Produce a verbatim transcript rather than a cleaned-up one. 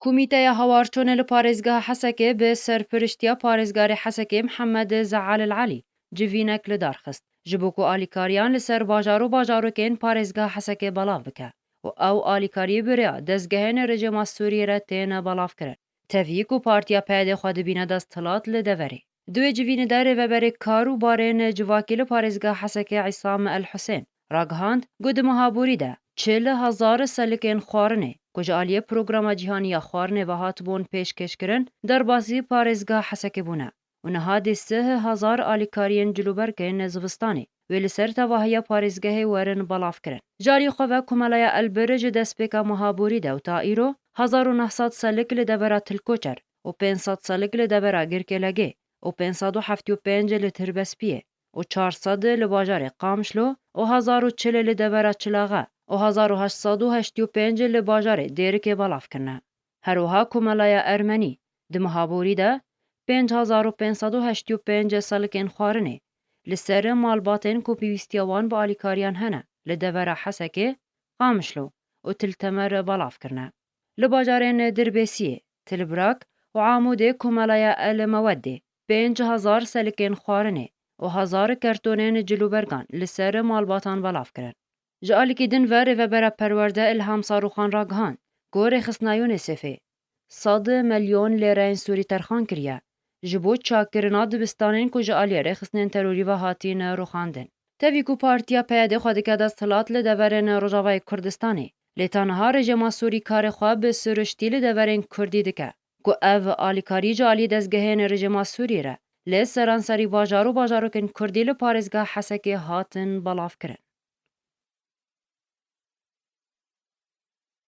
Komîteya Hawarçûnê li parêzgeha Hesekê bi serpiriştiya parêzgarê Hesekê Mihemed Zeal El Elî civînek li dar xist, ji bo ku alîkariyan li ser bajar û bajarokên parêzgeha Hesekê belav bike û ew alîkarî bi rêya dezgehên rejîma Sûriyê re têne belavkirin. Tevî ku Partiya P Y D'ê xwe dibîne desthilat li deverê. Di wê civînê de rêveberê kar û barên civakî li parêzgeha Hesekê Îsam El Husên ragihand ku di meha borî de çil hezar selikên xwarinê ku ji aliyê Programa Cîhanî ya Xwarinê ve hatibûn pêşkêşkirin, derbasî parêzgeha Hesekê bûne û niha dê sih hezar alîkariyên cilûbergên zivistanê wê li ser tevahiya parêzgehê werin belavkirin. Ji alî xwe ve Komeleya Elbir ji destpêka meha borî de û ta îro hezar û neh sed selik li devera Tilkoçer û pênc sed selik li devera Girkêlegê û pênc sed û heftê û pênc li Tirbespiyê û çar sed li bajarê Qamişlo û hezar û çil li devera Çilaxe û hezar û heşt sed û heştê û pênc li bajarê Dêrikê belav kirine. Her wiha Komeleya Ermenî di meha borî de pênc hezar û pênc sed û heştê û pênc selikên xwarinê li ser malbatên ku pêwîstiya wan bi alîkariyan hene li devera Hesekê, Qamişlo û Til Temer belav kirine. Li bajarên Dirbêsiyê, Tilbrak û Amûdê Komeleya El Meweddê pênc hezar selikên xwarinê û hezar kertonên cilûbergan li ser malbatan belav kirin. Ji alîkî din ve rêvebera perwerde Ilham Sarûxan ragihand ku rêxistina UNICEFê sed milyon lêreyên Sûrî terxan kiriye ji bo çakkirina dibistanên ku ji aliyê rêxistinên terorî ve hatîne rûxandin. Tevî ku Partiya P Y D'ê xwe dike desthilat li deverên Rojavayê Kurdistanê, lê ta niha rejîma Sûrî karê xwe bi siriştî li deverên Kurdî dike, ku ev alîkarî ji alî dezgehên rejîma Sûrî re li seranserî bajar û bajarokên Kurdî li parêzgeha Hesekê hatin belavkirin.